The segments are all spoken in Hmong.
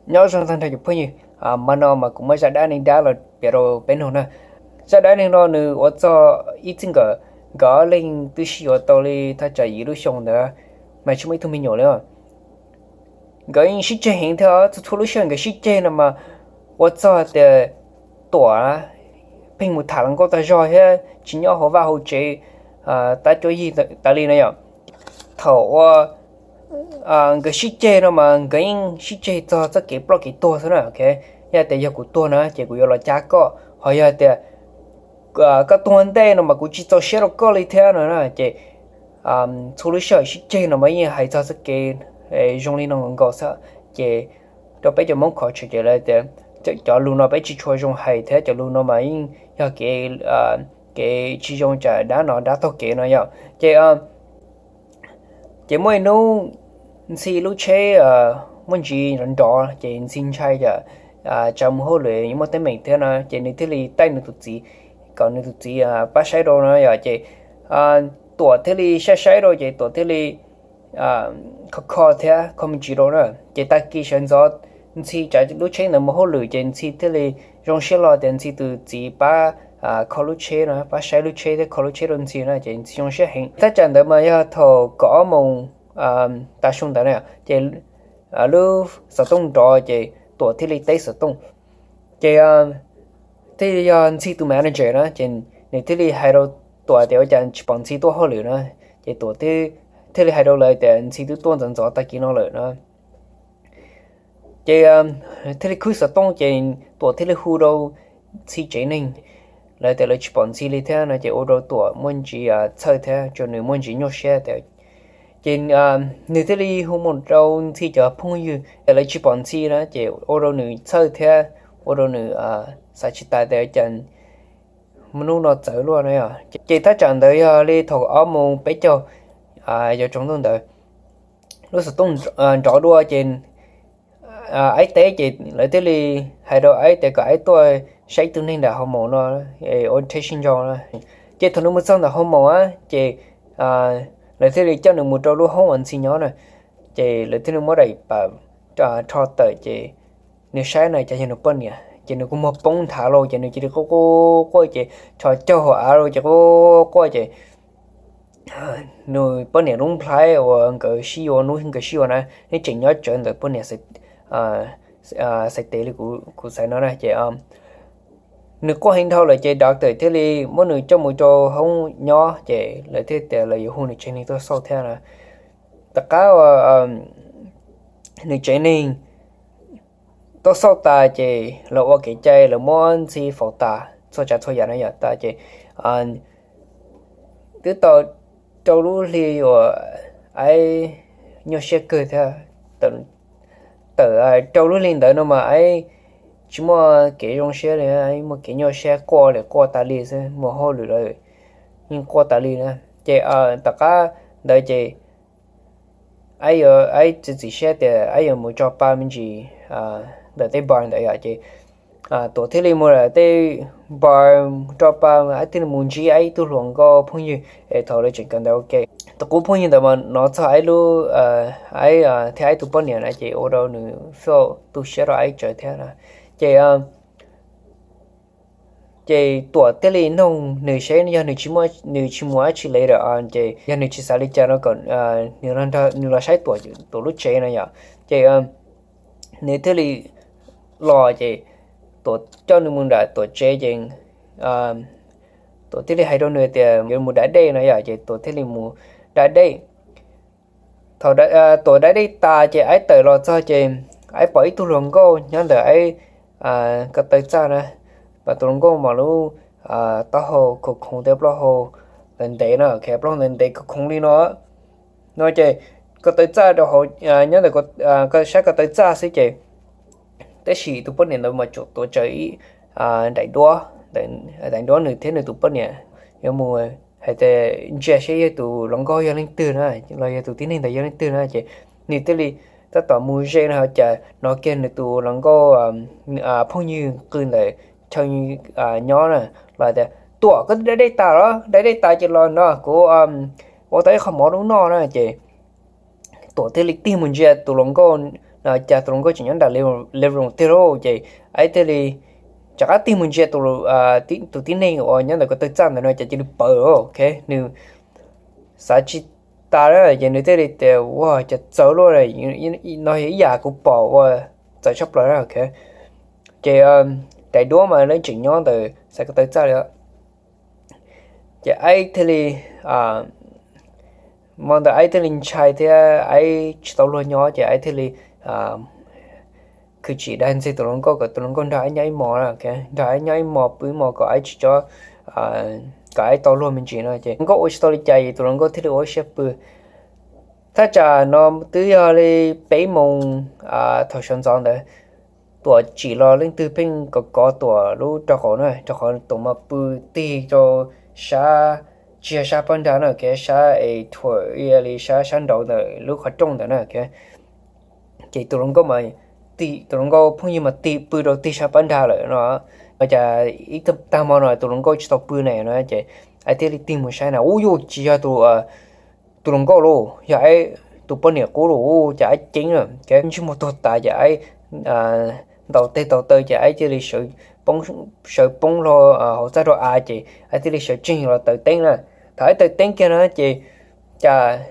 Nyob zoo tag nrho cov phooj ywg, mas no mas kuv muaj zaj dab neeg dab los piav rau peb mloog na. Zaj dab neeg no nws ua txog ib txij nkawm nkawd ob leeg twb sib yuav tau li thaj tsam yim lub xyoo ntawd, mas tsis muaj ib tug me nyuam li. Nkawd yeej sib ceg heev thiab, txhua txhua lub sij hawm nkawd sib ceg no mas ua txog tias Tuam pheej mus tham hluas nkauj tag zog thiab tsis nyob hauv vaj hauv tsev tab cuab yig tas li no yom. Thaum uas nkawd sib ceg no mas nkawd yeej sib ceg txog txoj kev ploj kev tuag xwb na. Yog tias yog kuv tuag na ces kuv yuav los cab koj, ho yog tias koj tuag ntej no mas kuv tsis txaus siab rau koj li thiab no na. Ces txhua lub sij hawm sib ceg no mas yeej hais txog txoj kev zoo li no nkaus xwb. Ces rau peb cov Hmoob khov tshwm ces lawv tias cov lus no peb tsis tshua zoo hais thiab, cov lus no mas yeej yog kev, kev tsis zoo tsam dab no dab taug kev no yom. Ces ces muaj ib hnub Ntxhi lub tsheb muaj ntsis nrov nrov ces Ntxhi ntshai tias tsam mus hauj lwm muaj teeb meem thiab no ces nws thiaj li taij nws tus txiv kom nws tus txiv pab saib rau no yom. Ces Tuam thiaj li saib saib rau ces Tuam thiaj li kho kho thiab kho me ntsis rau na. Ces tag kis sawv ntxov Ntxhi tsav lub tsheb ntawd mus hauj lwm ces Ntxhi thiaj li zoo siab hlo tias Ntxhi tus txiv pab kho lub tsheb no, pab saib lub tsheb thiab kho lub tsheb rau Ntxhi na, ces Ntxhi zoo siab heev. Thaj tsam ntawd mas yog thaum kaum ob moos tav su ntawd na, ces lub xov tooj nrov ces Tuam thiaj li teb xov tooj. Ces thiaj yog Ntxhi tus manager na, ces nws thiaj li hais rau Tuam tias ua cas tsis pom Ntxhi tuaj hauj lwm na, ces Tuam thiaj li hais rau lawv tias Ntxhi twb tuaj ntxov ntxov tag kis no lawm na. Ces thiaj li khwb xov tooj ces Tuam thiaj li hu rau Ntxhi tsev neeg, lawv tias lawv tsis pom Ntxhi li thiab no ces ua rau Tuam muaj ntsis txhawj thiab tsuas nws muaj ntsis nyuaj siab tias ces nws thiaj li hu mus rau Ntxhi cov phooj ywg es lawv tsis pom Ntxhi na, ces ua rau nws txhawj thiab ua rau nws xav tsis tas tias cas hnub no txawv luaj no. Ces thaj tsam ntawd yog li thaum ob moos peb caug yog tsaus ntuj ntawd, lub xov tooj nrov dua ces Aib teb ces lawv thiaj li hais rau Aib tias kom Aib tuaj saib ib tug neeg nram hoo maum no ua thej sib ntso na. Ces thaum nws mus txog ntawm hoo maum ces lawv thiaj li coj nws mus rau lub hoob uas Ntxhi nyob na. Ces lawv thiaj li muab daim pam rho tawm ces nws saib na cas yog nws poj niam ces nws kua muag poob nthav los ces nws cia li quaj quaj quaj ces tho caug hauv av los ces quaj quaj ces nws poj niam lub nplhaib uas nkawd sib yuav hnub nkawd sib yuav na, nws tseem nyob tsawv ntawm poj niam xaiv tes li kuv xaiv no na. Ces nws quaj heev dhau lawm ces doctor thiaj li muab nws coj mus rau hoob nyob ces lawv thiaj tias lawv yuav hu nws tsev neeg tuaj xauj thiab na. Tom qab uas nws tsev neeg tuaj xauj tas ces lawv ua kev cai lawv muab Ntxhi faus tas txhua tsav txhua yam no yom tas ces twb tau rau lub hli uas Aib nyuaj siab kawg thiab. Tawm rau lub hli ntawd no mas Aib tsis muaj kev zoo siab li, muaj kev nyuaj siab quaj li quaj tas li xwb, mus hauj lwm lawm yeej quaj tas li na. Ces tom qab ntawd ces Aib yuav, Aib txiav txim siab tias Aib yuav mus tso pa me ntsis ntawm tej bar ntawd yom ces Tuam thiaj li mus lawm tej bar tso pa, Aib thiaj li mus ntsib Aib ib tug hluas nkauj phooj ywg es thaum lawv tseem kawm ntawv ua ke. Tus qub phooj ywg ntawd mas hnov txog Aib lub, Aib thiab Aib tus poj niam na ces ua rau nws feel tu siab rau Aib tsawv thiab na. Ces ces Tuam thiaj li nug nws seb yog nws tsis mus dab tsi li lawm ces yog nws tsis xav li cas no kom nws los saib Tuam, Tuam lub tsev no yom. Ces nws thiaj li los ces Tuam coj nws mus nram Tuam tsev ces Tuam thiaj li hais rau nws tias yuav mus da dej no yom, ces Tuam thiaj li mus da dej. Thaum Tuam da dej tas ces Aib tawm los txog ces Aib pom ib tug hluas nkauj nyob ntawm Aib ko taw txaj na, pom tus hluas nkauj mas lub taub hau khoov khoov tej plaub hau ntev ntev no, plaub hau ntev ntev khoov khoov li no no ces ko taw txaj rau hauv, nyob ntawm sab ko taw txaj xwb ces tab sis tus poj niam ntawd mas tsuas tuav tsawv ib daim duab, daim duab nws thiab nws tus poj niam yuav mus hais tias ntsia seb yog tus hluas nkauj yog leej twg na, los yog tus tib neeg ntawd yog leej twg na, ces nws thiaj li tab tom mus ze no cas hnov kiag nws tus hluas nkauj phooj ywg qw ntawm chaw nyob na los tias, Tuam, koj twb da dej tas los? Da dej tas ces los no kuv ua tau ib qho mov rau noj na. Ces Tuam thiaj li tig mus ntsia tus hluas nkauj Cas tus hluas nkauj tseem nyob nram living room tiag lauj. Ces Aib thiaj li rov qab tig mus ntsia tus tib neeg uas nyob ntawm ko taw txaj ntawd no ces cia li pawv, ok, nws xav tsis tas lawm ces nws thiaj li tias, ua cas txawv luaj, no yog ib yam kuv pom uas txawv tshaj plaws na, ok. Ces daim duab mas lawv tseem nyob ntawm xav ko taw txaj li. Ces Aib thiaj li, hmo ntawd Aib thiaj li ntshai thiab Aib tsis tau luag nyob ces Aib thiaj li khwv tsim dag ntxiag tus hluas nkauj kom tus hluas nkauj nrog Aib nyob ib hmos, nrog Aib nyob ib hmos pw ib hmos kom Aib tsis tso, kom Aib tau luag me ntsis no. Ces hluas nkauj ua tsis tau li cas es tus hluas nkauj thiaj li ua siab pw. Thaj tsam no twb yog li peb moos thaum sawv ntxov ntawd, Tuam tsim los leej twg pheej kov kov Tuam lub rau qhov na, rau qhov Tuam mas pw tig rau sab, tsis yog sab pob nrag na, kev sab es thuam li sab sab nraud ntawm lub qhov rooj ntawd na. Ces tus hluas nkauj mas, tus hluas nkauj phooj ywg mas tig pw rau tig sab pob nrag lawm no. Ua cas ib tag hmo no tus hluas nkauj tsis tau pw ne no ces Aib thiaj li tig mus saib na, ub yuj tsis yog tus tus hluas nkauj lauj, yog Aib tus poj niam qub lauj. Ub, ces Aib ceeb na, ces ntsej muag tuag tas ces Aib ntaus tes ntaus taw ces Aib thiaj li sawv poob hlo hauv txaj rau av ces Aib thiaj li sawv tsees los taws teeb na. Thaum Aib taws teeb kiag na ces cas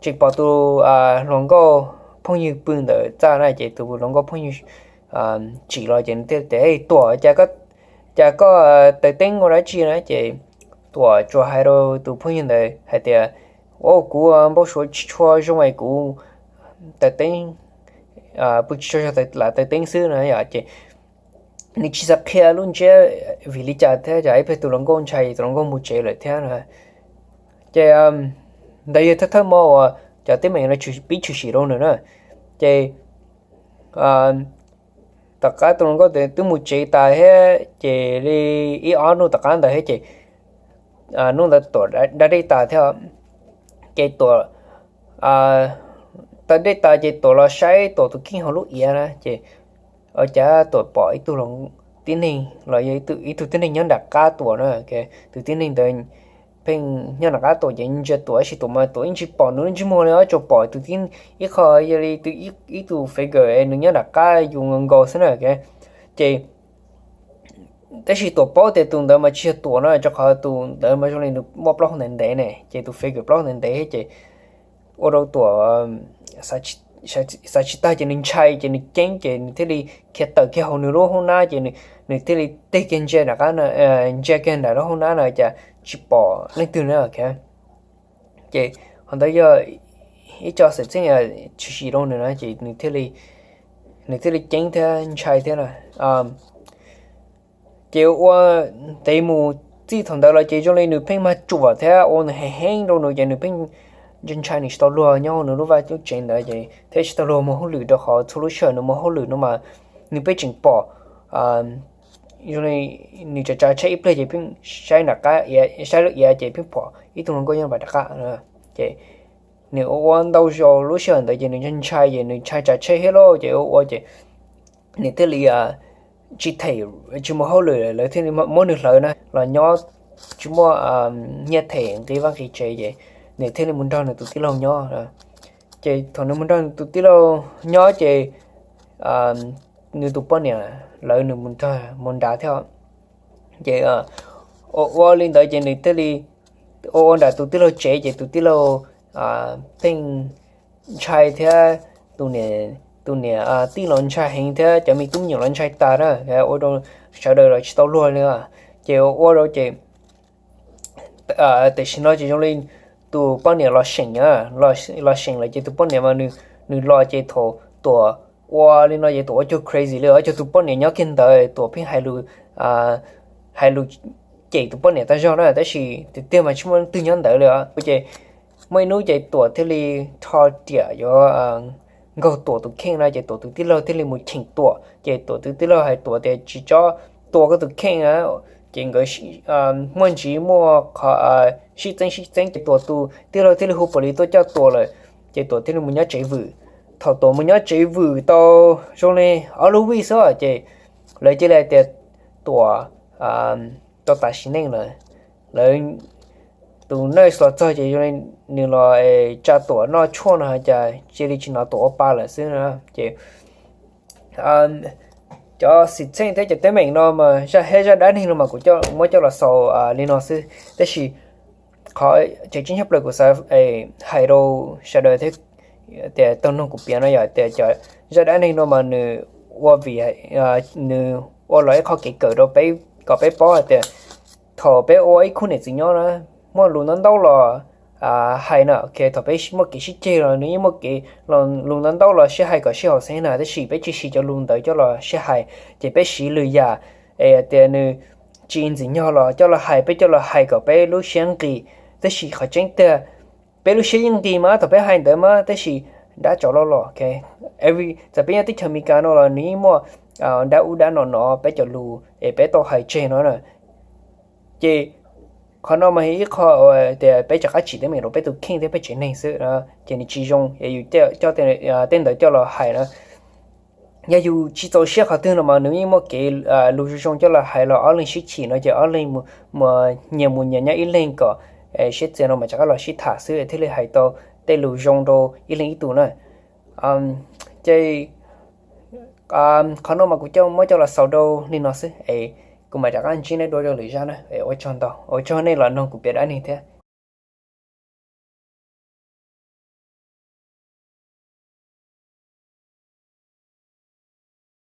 tseem pom tus hluas nkauj phooj ywg pw ntawm txaj na ces tus hluas nkauj phooj ywg tsim los ces nws thiaj tias, Tuam, cas koj taws teeb ua dab tsi na? Ces Tuam tsuas hais rau tus phooj ywg ntawd hais tias, Ua kuv npau suav tsis tshua zoo es kuv taws teeb, pw tsis tshua zoo lam taws teeb xwb no yom. Ces nws tsis xav qhia lub ntsiab vim li cas thiab ces ib pliag tus hluas nkauj ntshai tus hluas nkauj mus tsev lawm thiab no. Ces ntawd yog thawj thawj hmo uas cov teeb meem no pib tshwm sim rau nws na. Ces tom qab tus hluas nkauj twb mus tsev tas thiab ces li ib ob hnub tom qab ntawd thiab ces hnub ntawd Tuam da dej tas thiab ces Tuam da dej tas ces Tuam los saib Tuam tus kheej hauv lub iav na ces ua cas Tuam pom ib tug tib neeg los yog ib tug tib neeg nyob nram qab Tuam na. Tus tib neeg ntawd pheej nyob nram qab Tuam ces ntsia Tuam tab sis Tuam mas Tuam yeej tsis pom nws lub ntsej muag li, tsuas pom tus tib, ib qho yog li ib tus figure nws nyob nram qab yus nkaus nkaus xwb na. Ces tab sis Tuam paub tias tus ntawd mas tsis yog Tuam no rau qhov tus ntawd mas zoo li nws muaj plaub hau ntev ntev ne ces tus figure plaub hau ntev ntev ces ua rau Tuam xav tsis tag ces nws ntshai ces nws ceeb ces nws thiaj li khiav tawm kiag hauv nws lub hoob nab ces nws thiaj li tig kiag ntsia nram qab, ntsia kiag nram lub hoob nab no cas tsis pom leej twg na. Ces qhov ntawd yog ib co xwm txheej tshwm sim rau nws na ces nws thiaj li ceeb thiab ntshai thiab na. Ces ua ntev mus txij thaum ntawd los ces zoo li nws pheej mag tsuam thiab ua nws heev heev rau nws ces nws pheej ntshai nws tsis tau luag nyob hauv nws lub vaj lub tsev ntawd ces thiab tsis tau luag muag hauj lwm rau qhov txhua lub sij hawm nws muag hauj lwm no mas nws pheej tseem pom zoo li nws tsav tsav tsheb ib pliag ces pheej saib nram qab, saib lub iav ces pheej pom ib tug hluas nkauj nyob nram qab. Ces nws ua ua ntau zaus lub sij hawm ntawd ces nws ntshai ces nws ntshai tsav tsheb thiab lauj ces ua ua ces nws thiaj li tsis them, tsis muag hauj lwm lawv thiaj li muab nws hlawv na los nyob tsis muaj nyiaj them nqi vaj nqi tsev ces nws thiaj li mus nrog nws tus tij laug nyob. Ces thaum nws mus nrog nws tus tij laug nyob ces nws tus poj niam lawv nws mus nrog mus nrad thiab. Ces ua ua li ntawd ces nws thiaj li ua ua nram tus tij laug tsev ces tus tij laug pheej ntshai thiab tus niam, tus niam tij los ntshai heev thiab cov me tub me nyuam los ntshai tas na, ua rau sawv daws los tsis tau luag li. Ces ua rau ces tam sim no ces zoo li tus poj niam los seem, los seem lawm ces tus poj niam mas nws los ces thaum Tuam ua li no ces Tuam ua cuag crazy li, ua cuag tus poj niam nyob kiag ntawd Tuam pheej hais lus, hais lus cem tus poj niam tag zog na, tab sis tiag tiag mas tsis muaj leej twg nyob ntawd li os. Ces muaj ib hnub ces Tuam thiaj li rho riam yuav nkaug Tuam tus kheej na, ces Tuam tus tij laug thiaj li mus cheem Tuam, ces Tuam tus tij laug hais Tuam tias tsis txhob tua koj tus kheej na. Ces nkawd muaj ntsis muaj qhov sib txeeb sib txeeb ces Tuam tus tij laug thiaj li hu police tuaj coj Tuam lawm, ces Tuam thiaj li mus nyob tsev vwm. Thaum Tuam mus nyob tsev vwm tau zoo li ob lub vij xwb ces lawv cia li hais tias Tuam tau tas sim neej lawm. Lawv tus nurse los txog ces zoo li nws los tsa tuam noj tshuaj no cas cia li tsis hnov tuam ua pa lawm xwb no. Ces cov xwm txheej thiab cov teeb meem no mas zaj, zaj dab neeg no mas kuv muab coj los xaus li no xwb, tab sis qhov tseem ceeb tshaj plaws kuv xav hais rau sawv daws thiab tias tau nug kuv piav no yog tias cov zaj dab neeg no mas nws ua vim nws ua los ib qho kev kawm rau peb kom peb paub hais tias thaum peb ua ib khub niam txiv nyob na, muaj lus ntau ntau los hais na, thaum peb muaj kev sib ceg los nws yeej muaj kev lus ntau ntau los sib hais kom sib haum xeeb na, tab sis peb tsis siv cov lus ntawd coj los sib hais, ces peb siv lwm yam es tias nws tsis ntxim nyog los coj los hais, peb coj los hais kom peb lub siab nqis. Tab sis qhov tseeb tiag peb lub siab yeej nqis mas thaum peb hais ntawd mas, tab sis dab tsov loj los, txawm peb nyob teb chaws Amelikas no los nws yeej muaj dab ub dab no no peb cov lus es peb tau hais tseg no na. Ces qhov no mas yog ib qho tias peb rov qab tsim teeb meem rau peb tus kheej thiab peb tsev neeg xwb, ces nws tsis zoo es yus coj tej ntawd coj los hais na. Yog yus tsis txaus siab qhov twg no mas nws yeej muaj kev lus zoo zoo coj los hais los ob leeg sib chim no ces ob leeg nyias mus nyias nyob ib leeg kom siab txias no mas rov qab los sib tham xwb thiaj li hais tau tej lus zoo rau ib leeg ib tus na. Ces qhov no mas kuv coj muab coj los xaus rau li no xwb es kuv mam rov qab ntsib nej dua rau lwm zaj na. Ua tsaug ntau, ua tsaug nej los nug kuv piav dab neeg thiab.